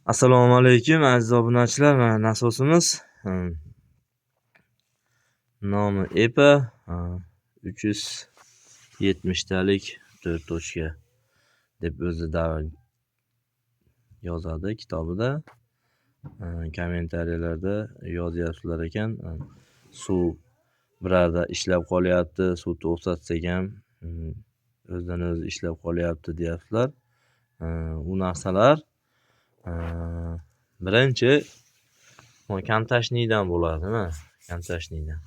Assalomu alaykum, aziz obunachilar. Mana nasosimiz. Nomi EPA 370 talik 4 tochka deb o'zi yozadi kitobida. Kommentariyalarda yozyapsizlar ekan, suv birarda ishlab qolyapti, suv to'xtatsak ham o'zidan o'zi ishlab qolyapti deyapsizlar. U narsalar birinchi контачный dan bo'ladi, mana контачный dan.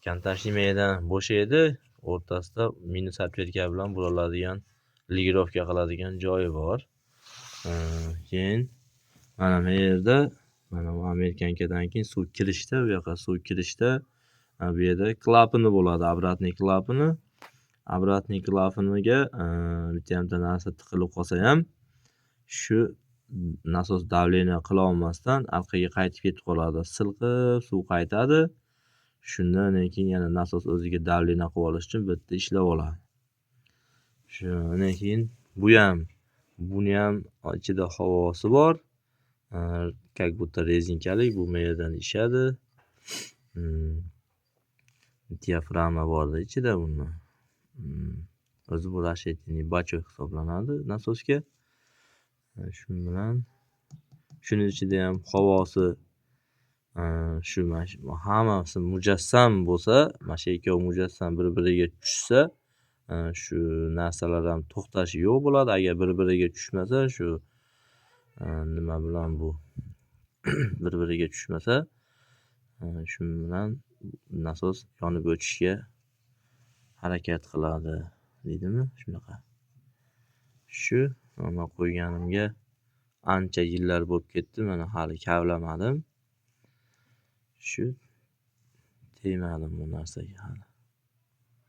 Контачный mayadan bo'shaydi, o'rtasida minus отвертка bilan buraladigan, регулировка qiladigan joyi bor. Keyin mana bu yerda, mana bu американка dan keyin suv kirishda, bu yoqqa suv kirishda bu yerda klapani bo'ladi, обратный klapani. Обратный klapaniga bitta narsa tiqilib qolsa ham, shu nasos давление qilolmasdan orqaga qaytib ketib qoladi. Silqib suv qaytadi. Shundan keyin yana nasos o'ziga давление qilib olish uchun bitta ishlab oladi. Shundan keyin buyam, buniyam ichida havosi bor. Как будто rezinkalik, bu yerdan ishadi. Diafragma borda ichida buni. O'zi bu расширительный бачок hisoblanadi nasosga. Shu bilan shuni ichida ham havosi, shu mana shu hammasi mujassam bo'lsa, mana shu ikkovi mujassam bir-biriga tushsa, shu narsalar ham to'xtashi yo'q bo'ladi. Agar bir-biriga tushmasa, shu nima bilan bu bir-biriga tushmasa, shu bilan nasos yonib o'chishga harakat qiladi deydimi, shunaqa. Shu man qo'yganimga ancha yillar bo'lib ketdi, mana hali kavlamadim. Shu tegmadim bu narsaga hali.